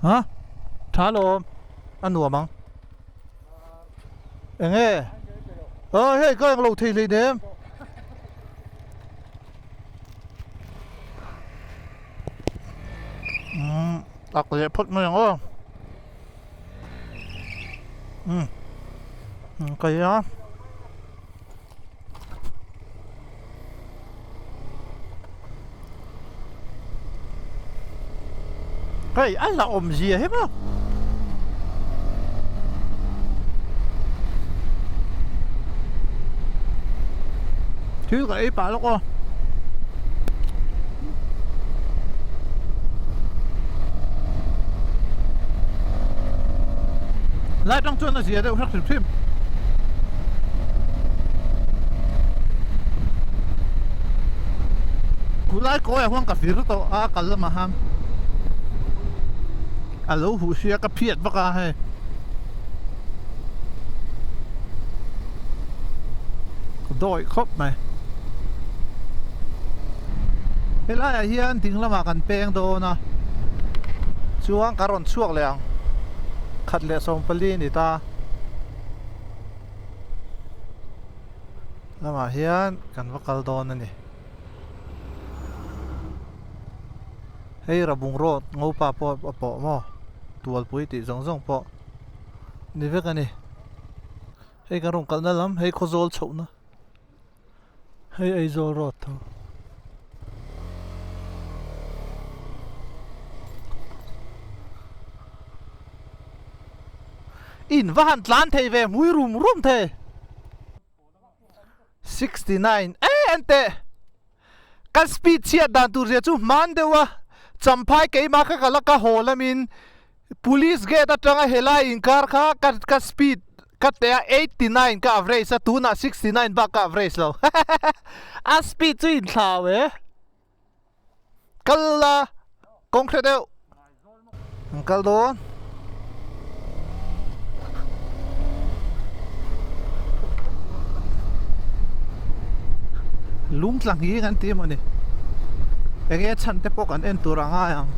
Ha tha lawm a nuam ang. Enge? Aw hei ka englo thei hlei nem. Umm tak leh phawt mai ang aw. Umm kai a. Hei a la awm zia hi maw thil ka ei pah lawk aw lai tang chuan a zia deuh hlek hrim hrim. Khulai kawiah huan ka vir tawh a kal lamah khan a lo huh sia ka phiat vak a hei. Ka dawih khawp mai. Helaiah hian ding lamah kan peng dawn a. Chuan ka rawn chhuak leh ang. Khat leh 14 a ni ta. Lamah hian kan va kal dawn a ni. Hei Rabung road Ngopa pawh a pawh maw Tualpui tih zawng zawng pawh ni vek a ni. Hei kan rawn kalna lam hei Khawzawl chhohna hei Aizawl road tho. In va han tlan thei ve hmui rum rum thei. 69 e ente ka speed chhiat dan tur zia chu hman deuh a champhai keimah kha ka la ka haw lamin police gate atanga helai inkar kha ka ka speed ka teh a 89 ka average a tunah 69 bak ka average lo a speed chu inthlau e kal la kawng hre deuh an kal dawn lung tla nghing an ti emaw ni eng nge chhan te pawh kan en tur a ngai ang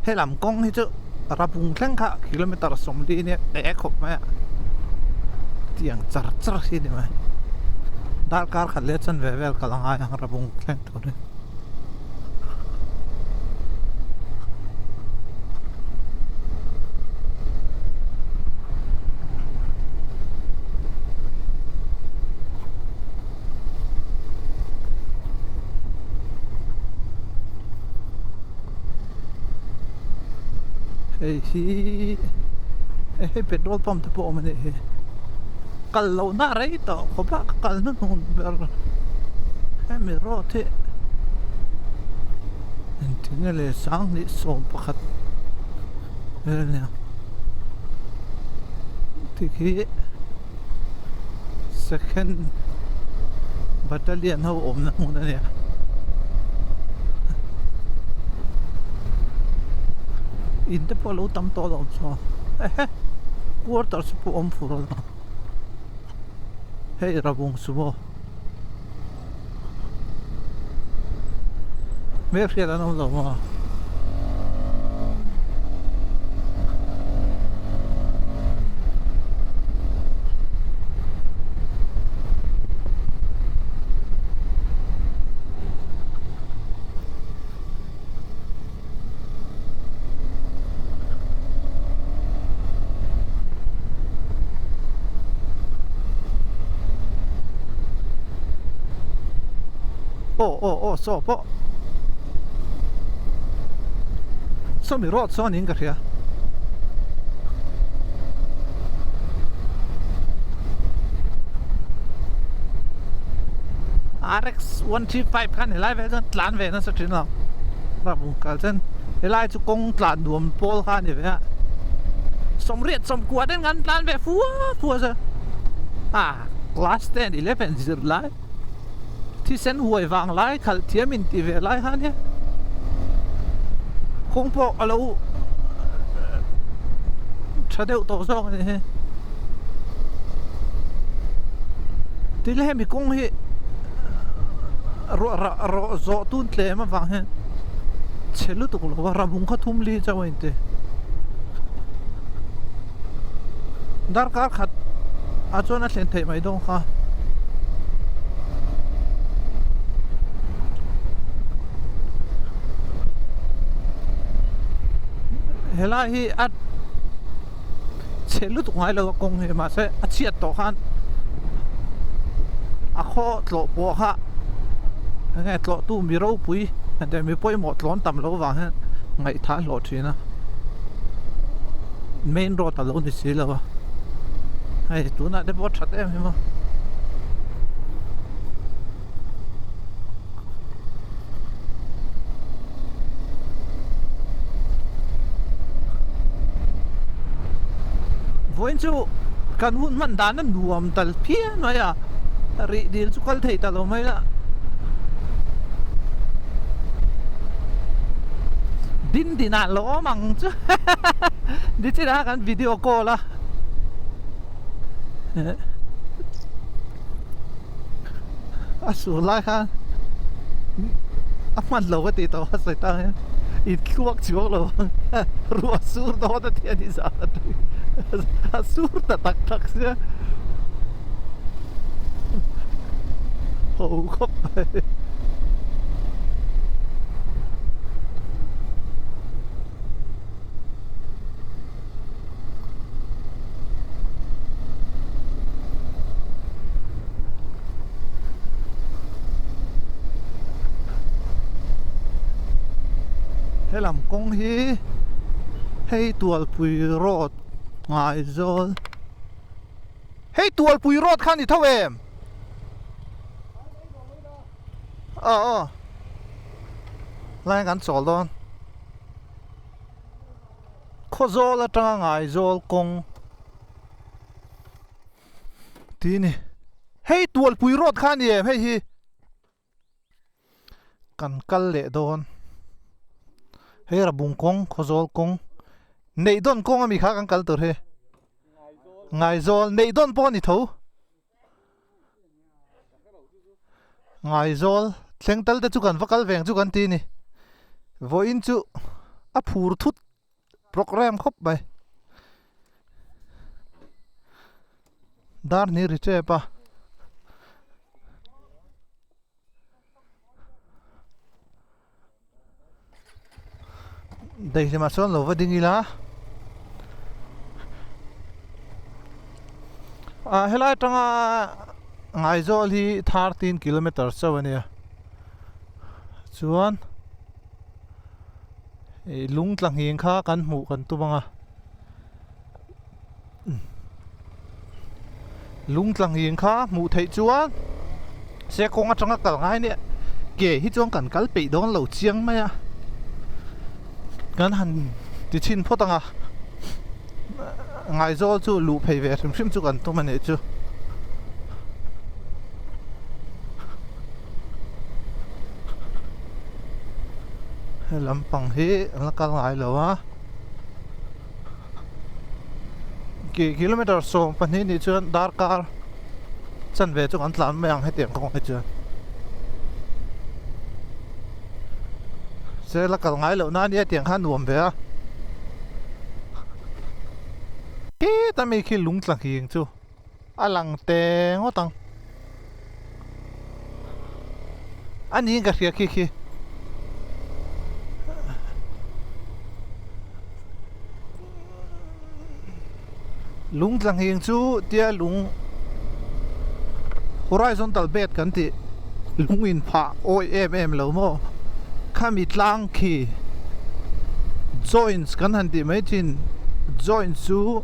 helam kawng hi chu Rabung thleng kha kilometer 40 nia teh khawp mai a tiang char char hi ni mai darkar khat leh chanve vel kal a ngai ang Rabung thleng turin. Hei hi hei petrol pump te pawh a awm a nih hi kal loh na rei tawh khawp a ka kal hnuhnung ber hemi road hi engtin nge le sanghnih 11 vel a nia tikhi. Second Battalion ho awmna hmun a nia. In te pawh a lo tam tawh lo chuan ehe quarters pawh awm fur a lo hei Rabung sumo hmelhriat an awm lo maw. Aw aw aw saw pawh sawmi road saw niin ka hria. RX 135 khan helai vel chuan tlan ve nasa thin lo bakung kal chuan helai chu kawng tlan nuam pawl kha a ni ve a sawmriat sawmkua ten kan tlan ve fua fua chu a class 10 11 zir lai thisen huai vang lai khalh thiam in ti ve lai kha ania kawng pawh a lo tha deuh tawh zawk a ni hi. Tin hemi kawng hi ruah rah rawh zawh tun tlem avang hian chhe lutuk lo va ramhung kha thum li chauh a inti darkar khat ah chuan a thlen theih mai dawn kha. Helai hi a. Chhe lutuk ngai lo a kawng hi mahse a chhiat tawh khan a khaw tlawh pawh kha enge tlawh tu mi ropui eng mi pawimawh tlawn tam loh vang hian ngaihthah hlawh thin a main road a lo ni si lo a hei tunah te pawh a that em em a. Vawiin chu kan hun hman dan a nuam tal phian mai a, rih dil chu kal thei ta lo mai a. Din din ah lo awm ang chu nichinah kan video call a. A sur lai khan a hman lo ka tih tawh a sawi tang hian i thluak chhuak lo ang ruah sur dawn a ti a ni zan atangin a sur ta tak tak sia ho khawp mai. Helam kawng hi hei Tualpui road Ngaizawl hei Tualpui road kha a ni tho em? Aw aw lai kan chawl dawn. Khawzawl atanga Ngaizawl kawng tih a ni. Hei Tualpui road kha a ni em hei hi? Kan kal leh dawn. Hei Rabung kawng, Khawzawl kawng, Neihdawn kawng ami kha kan kal tur hi. Ngaizawl, Neihdawn pawh a ni tho. Ngaizawl thleng tal te chu kan va kal veng chu kan ti a ni. Vawiin chu a phur thut programme khawp mai. Dar ni ri tep a. Daihlimah chuan lo va ding ila ah helai atanga Ngaizawl hi 13 kilometer chauh a nia chuan ih lung tla nghing kha kan hmuh kan tum ang a lung tla nghing kha hmuh theih chuan se kawng atanga kal ngai nia ke hi chuan kan kal peih dawn lo chiang mai a kan han ti chhin phawt ang a Ngaizawl chu luh phei ve hrim hrim chu kan tum a nih chu. He lampang hi an la kal ngai lo a. Ki kilometer 12 nih chuan darkar chanve chu kan tlan mai ang hetiang kawng hi chuan. Se la kal ngai loh na ania tiang khan nuam ve a. Khita mi khi lung tla nghing chu a lang te ngawt ang. A niin ka hria khi khi. Lung tla nghing chu tia lung horizontal bed kan tih lung in phah awih em em lo maw khami tlang khi joints kan han tih mai thin joints chu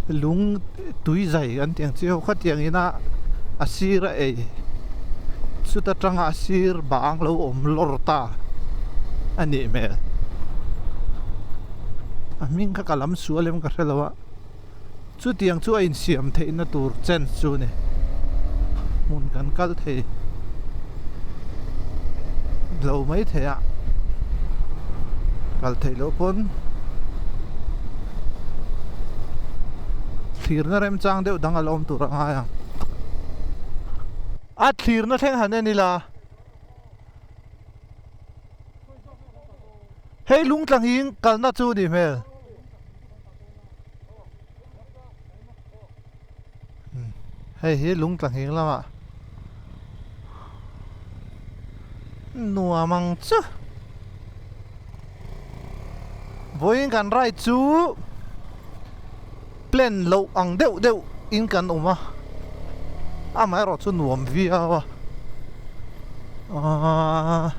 lung tui zai an tih ang chi ho khatiang ina a sir a ei chuta tanga a sir bang lo awm lawr ta a nih hmel. A hming kha ka lam sual em ka hre lo a, chutiang chu a insiam theihna tur chance chu a ni. Hmun kan kal thei lo mai thei a, kal theih loh pawn thlirna remchang deuh dang a la awm tur a ngai ang. A thlirna thleng han en ila. Hei lung tlang hi kalna chu a nih hmel. Hei hi lung tla nghing lamah nuam ang chu. Vawiin kan ride chu plan loh ang deuh deuh in kan awm a, amaherawh chu nuam viau a. Ahh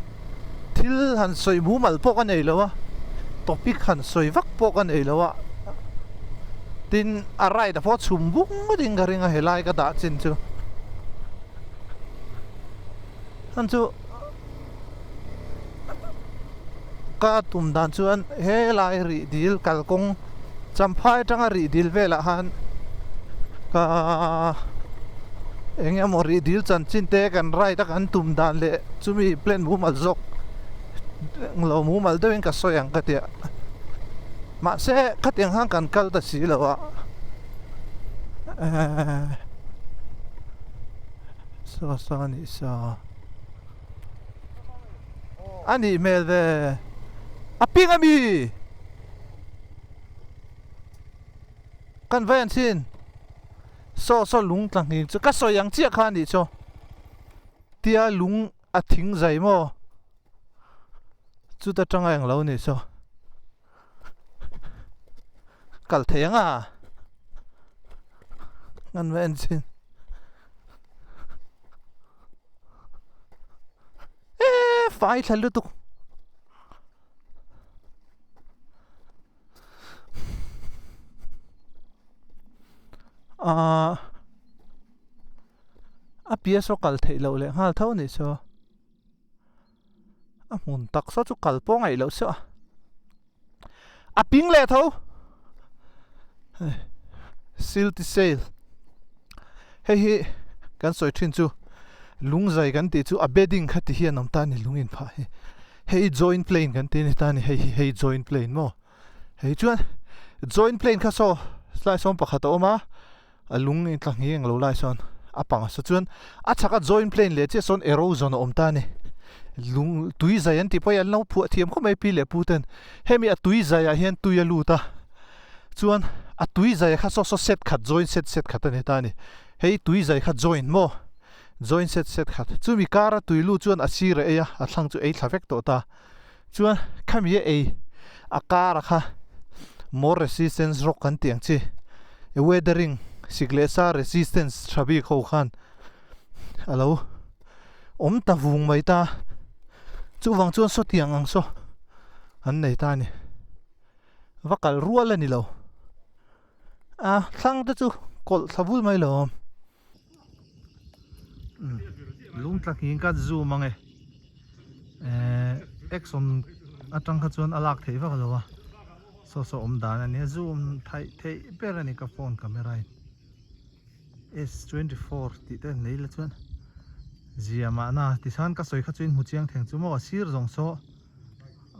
thil han sawi mumal pawh ka nei lo a, topic han sawi vak pawh ka nei lo a, tin a ride a pawh chhum bung ngawt in ka ring a helai ka dah chin chu. Hman chu ka tum dan chuan helai rih dil kalkawng Champhai atanga rih dil velah khan ka eng emaw rih dil chanchin te kan ride a kan tum dan leh chumi plan mumal zawk lo mumal deuhin ka sawi ang ka tia mahse khatiang khan kan kal ta si lo a ehh. Sa sa nih sa a nih hmel ve a ping ami kan vai an chin saw saw lung tla nghing chu ka sawi ang chiah kha a nih chu tia lung a thing zai maw chuta tanga englo nih chu kal thei ang a ngan va en chin eee fai thla lutuk. Ahh a piah saw kal theih loh leh nghal tho anih chu a hmun tak saw chu kal pawh ngaih loh saw a a ping leh tho silty sail hei hi kan sawi thin chu lungzai kan tih chu a bedding kha ti hian awm ta a ni lung inphah hi. Hei joint plane kan tih a ni ta a ni hei hi hei joint plane maw hei chuan joint plane kha saw slide sawm pakhat a awm a a lung in tla ngheng lo lai sawn a pang saw chuan a chhak a joint plane leh chiah sawn erosion a awm ta a ni lung tui zai an tih pawh hi an lo phuah thiam khawp mai pi leh pu ten hemi a tui zai ah hian tui a lut a chuan a tui zai kha saw saw set khat joint set set khat a ni ta a ni hei tui zai kha joint maw. Join set set khat. Chumi kara tui lu chuan a sir a ei a, a thlang chu ei thla vek tawh ta. Chuan khami a ei a kara kha more resistance rock kan tih ang chi weathering sik leh sa resistance tha bik ho khan a lo awm ta vung mai ta. Chuvang chuan sawtiang ang saw an nei ta a ni. Va kal rual a ni lo. A thlang te chu kawlh thla vul mai lo awm. Lung tla nghing ka zoom ang e eh action atang kha chuan a lak theih vak lo a saw saw awm dan a nia zoom theih theih ber a ni ka phone camera in S24 tih te nei la chuan zia mahna tichuan ka sawi kha chu in hmu chiang theng chu maw a sir zawng saw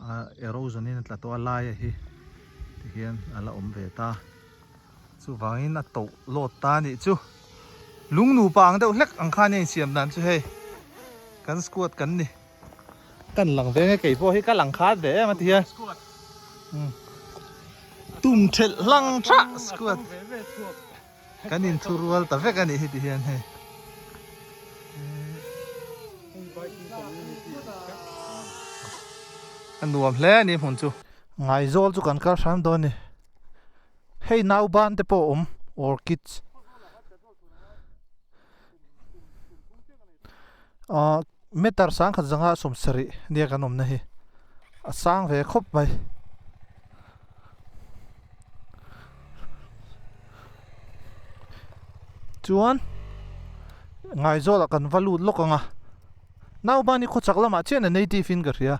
a erosion in a tla tawh a lai a hi tihian a la awm ve ta. Chuvangin a toh lawt ta a nih chu. Lung nupa ang deuh hlek ang khan a insiam dan chu hei kan squad kan ni. Kan lang ve nge kei pawh hi ka lang khat ve em a ti hian. Tum thelh hlang tha squad. Kan inthurual ta vek a nih hi ti hian hei. A nuam hle a ni hmun chu. Ngaizawl chu kan kal hram dawn a ni. Hei nauban te pawh a awm orchids ah meter sangkhat zanga sawmsarih nia kan awmna hi a sang ve khawp mai. Chuan Ngaizawlah kan va lut lawk ang a nauban hi khawchak lamah chian a native in ka hria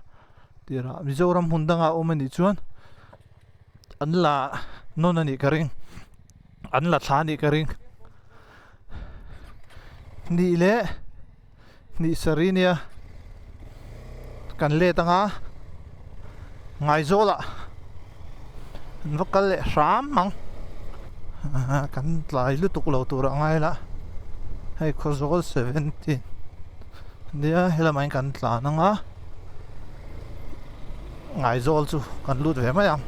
tirah Mizoram hmun dangah a awm a nih chuan. An la nawn a nih ka ring an la thla a nih ka ring nih leh hnih sarih nia kan let anga Ngaizawlah an va kal leh hram ang kan tlai lutuk lo tur a ngai la hei Khawzawl 17 nia helamah hian kan tlan anga. Ngaizawl chu kan lut ve mai ang.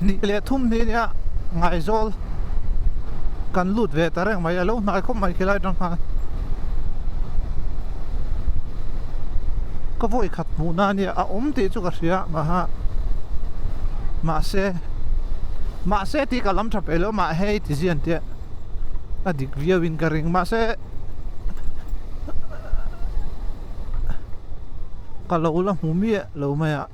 Hnih leh thum hnih nia Ngaizawl kan lut ve ta reng mai a lo hnai khawp mai khilai atang khan. Ka vawi khat hmuh na ania a awm tih chu ka hria maha mahse mahse tih ka lam tha peih lo mah hei ti zian tia a dik viau in ka ring mahse. Ka lo la hmu miah lo mai a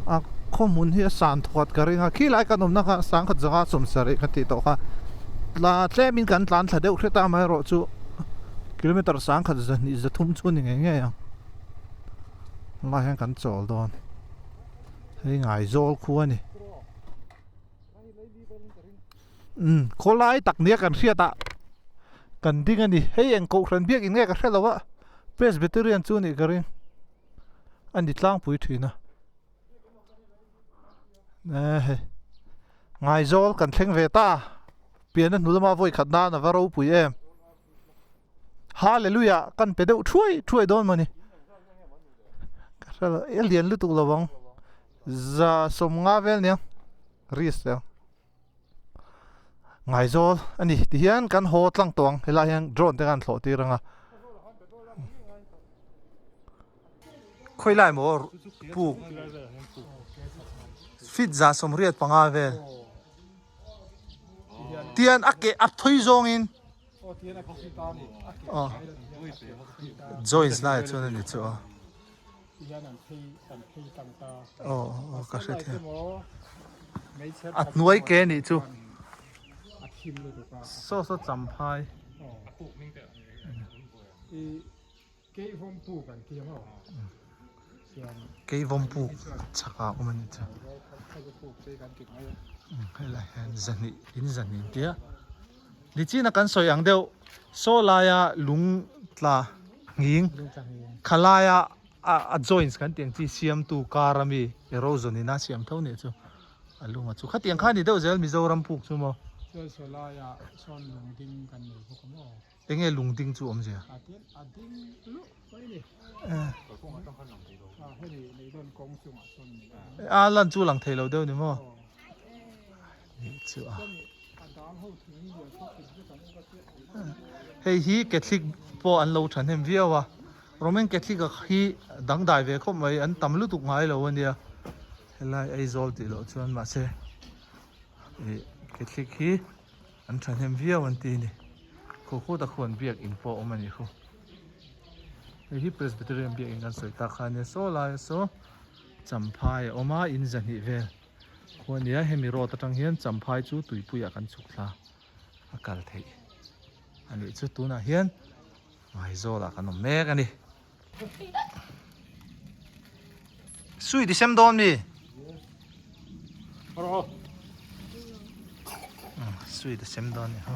a khaw hmun hi a san thawt ka ring a khilai kan awmna kha sangkhat zanga sawmsarih ka tih tawh kha tla tlemin kan tlan thla deuh hret a amaherawhchu kilometer sangkhat zahnih zathum chu a ni ngei ngei ang. Tunah hian kan chawl dawn hei Ngaizawl khu a ni umm khawlai tak nia kan hriat ah kan ding a ni hei eng kohhran biak in nge ka hre lo a. Presbyterian chu nih ka ring a ni tlangpui thin a eh hei Ngaizawl kan thleng ve ta pian a hnu lama vawi khat nan a va ropui em Hallelujah kan pe deuh thuai thuai dawn mawni ka hre lo e lian lutuk lo ang za sawmnga vel nia risk ang. Ngaizawl a ni ti hian kan haw tlang tawh ang helai hian drone te khan thlawh tir ang a khawilai maw puk feet za sawmriat panga vel tian a ke a thawi zawngin aw joints laiah chuan a ni chu a. Aw aw ka hre thei a hnuai ke nih chu saw saw champhai keivawm puk chhakah a awm a nih chu helai hian zahnih in zahnih an tia nichina kan sawi ang deuh saw laia lung tla nghing khalaia a joints kan tih ang chi siamtu car ami erosion in a siam tho nih chu a lunga chu khatiang kha ni deuh zel Mizoram puk chu maw Chuan saw laiah sawn lungding kan nei bawk a maw Enge lungding chu awmzia? A tin a ding luh mai a ni. A hemi leidawn kawng chungah sawn ni a. A lan chu lang thei lo deuh ni maw? Nih chu a. Hei hi Catholic pawh an lo thahnem viau a, Roman Catholic a hi dangdai ve khawp mai, an tam lutuk ngai lo a nia, helai Aizawl tih loh chuan mahse ih Catholic hi an thahnem viau an ti a ni, khaw khawt a khuan biakin pawh a awm a nih khu, hei hi Presbyterian biakin kan sawi tak kha a nia, saw lai saw Champhai a awm a, in zahnih vel. Khua nia hemi road atang hian Champhai chu tuipuiah kan chhuk thla a kal theih a nih chu tunah hian Ngaizawlah kan awm mek a ni. Sui ti sem dawn mi? Sui ti sem dawn ni ho.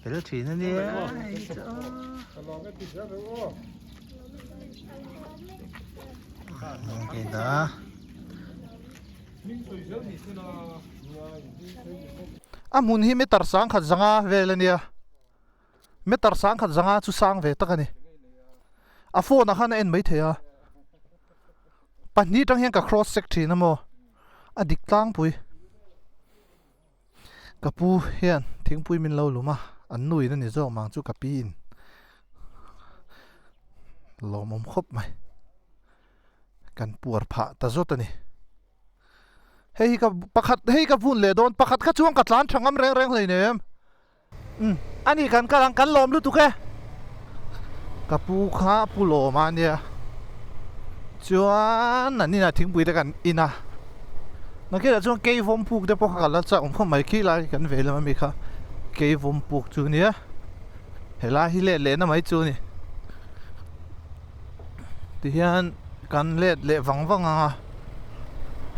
Fel thin a nia A hmun hi meter sangkhat zanga vel a nia meter sangkhat zanga chu sang ve tak a ni a phone ah khan a en maithei a pahnih atang hian ka cross check thin a maw a dik tlangpui. Ka pu hian thingpui min lo lum a, an nu in a ni zawk mang chu ka pi in lawmawm khawp mai. Kan puar phah ta zawt a ni. Hei hi ka pakhat hei ka vun leh dawn pakhat kha chuan ka tlan tha ngam reng reng hleinem. Umm ani kan kal ang kan lawm lutuk e. Ka pu kha pu lawm a nia chuan an inah thingpui te kan in a nakhinah chuan keivawm puk te pawh kha ka la chak awm khawp mai khi lai kan vei lam ami kha keivawm puk chu nia helai hi let lehna mai chu a ni tihian kan let leh vang vang ang a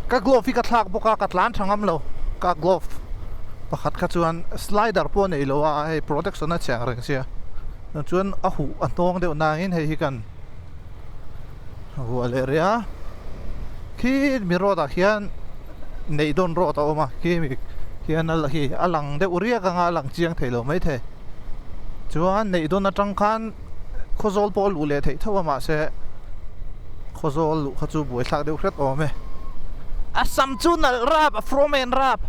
ka glove hi ka thlak bawk a ka tlan tha ngam lo ka glove pakhat kha chuan slider pawh a nei lo a hei protection a cheng reng sia chuan a huh a hnawng deuh nangin hei hi kan vuah leh rih a khi mi road ah khian neih dawn road a awm a khi mi khian a hi a lang deuh riak ang a a lang chiang thei lo maithei chuan neih dawn atang khan. Khawzawl pawh a luh leh theih tho a mahse Khawzawl luh kha chu buaithlak deuh hret awm e. A sam chu nalh rap a fromen rap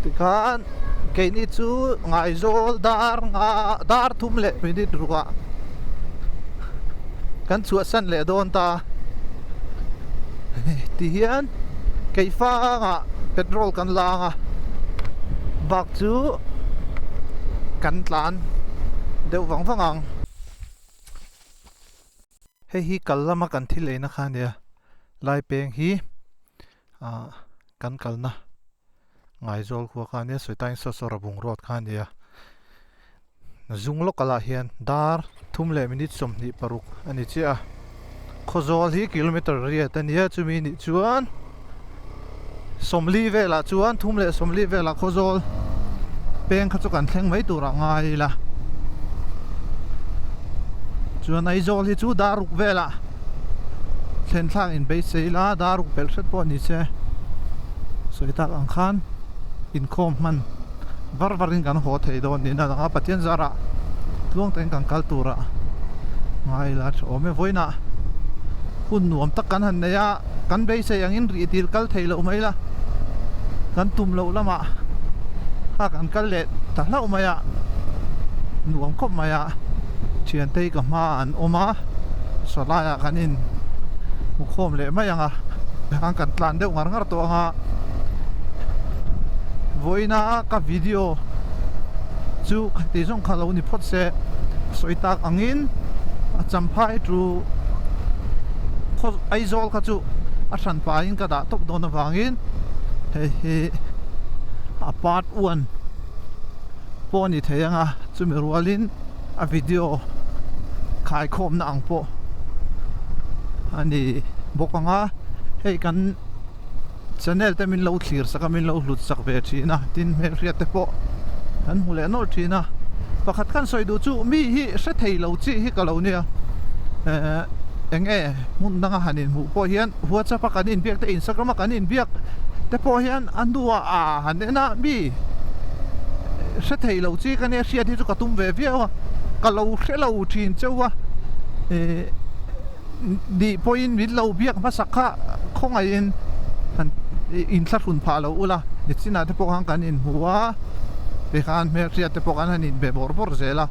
Tikhan keini chu Ngaizawl dar nga dar thum leh minute ruah kan chhuahsan leh dawn ta tihian keifangah petrol kan lang a bak chu kan tlan deuh vang vang ang hei hi kal lama kan thil eina kha a nia lai peng hi ah kan kalna Ngaizawl khua kha a nia sawitain saw saw Rabung road kha a nia zung lawk ah lah hian dar thum leh minute 26 a ni chiah a. Khawzawl hi kilometer riat a nia chumi nih chuan 40 velah chuan thum leh 40 velah Khawzawl peng kha chu kan thleng mai tur ah ngai ila chuan Aizawl hi chu dar ruk velah thlen thlak in beisei ila dar ruk pelh hret pawh ni se sawi tak ang khan inkhawm hman var var in kan haw thei dawn niin a lang a Pathian zarah tluang takin kan kal tur ah ngai ila tha awm e vawiinah hun nuam tak kan han nei a kan beisei angin rih dil kal thei loh mai la kan tum loh lamah kha kan kal leh ta hlauh mai a nuam khawp mai a thiante hi ka hma an awm a sawlai ah kan in hmu khawm leh mai ang a tikhan kan tlan deuh ngar ngar tawh ang a vawiina ka video chu khati zawng kha lo ni phawt se sawi tak angin a champhai chu khaw Aizawl kha chu a hran pahin ka dah tawp dawn avangin hei hi a part one pawh a ni thei ang a chumi rualin a video khaikhawmna ang pawh a ni bawk ang a hei kan channel te min lo thlir sak a min lo hlut sak ve thin a tin hmelhriat te pawh kan hmu leh nawlh thin a pakhat khan sawi duh chu mi hi hre thei lo chi hi ka lo nia ehh eng nge hmun danga han inhmuh pawh hian whatsapp a kan inbiak te instagram a kan inbiak te pawh hian a hnuah a han en a mi hre thei lo chi ka nia hriat hi chu ka tum ve viau a ka lo hre lo thin chauh a ehh. Nih pawhin min lo biak hmasak kha khawngaihin han inthlahrun phah lo ula, nichinah te pawh khan kan inhmu a, tikhan hmelhriat te pawh kan han inbe bawrh bawrh zel a,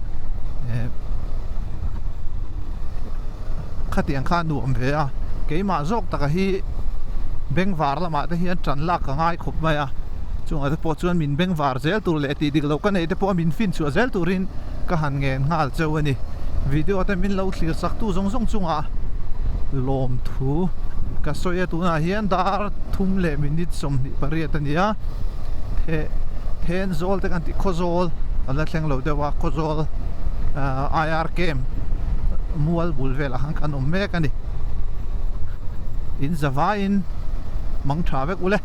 khatiang kha a nuam ve a, keimah zawk taka hi bengvar lamah te hian tan lak ka ngai khawp mai a, chungah te pawh chuan min bengvar zel tur leh tih dik loh ka neih te pawh min finchhuah zel turin ka han ngen nghal cheu a ni. Video te min lo thlir sak tu zawng zawng chungah lawmthu ka sawi a tunah hian dar thum leh minute 28 a ni a the Thenzawl te kan tih Khawzawl a la thleng lo deuh a Khawzawl ahh IR camp mual bul velah khan kan awm mek a ni in zavaiin mang tha vek ule.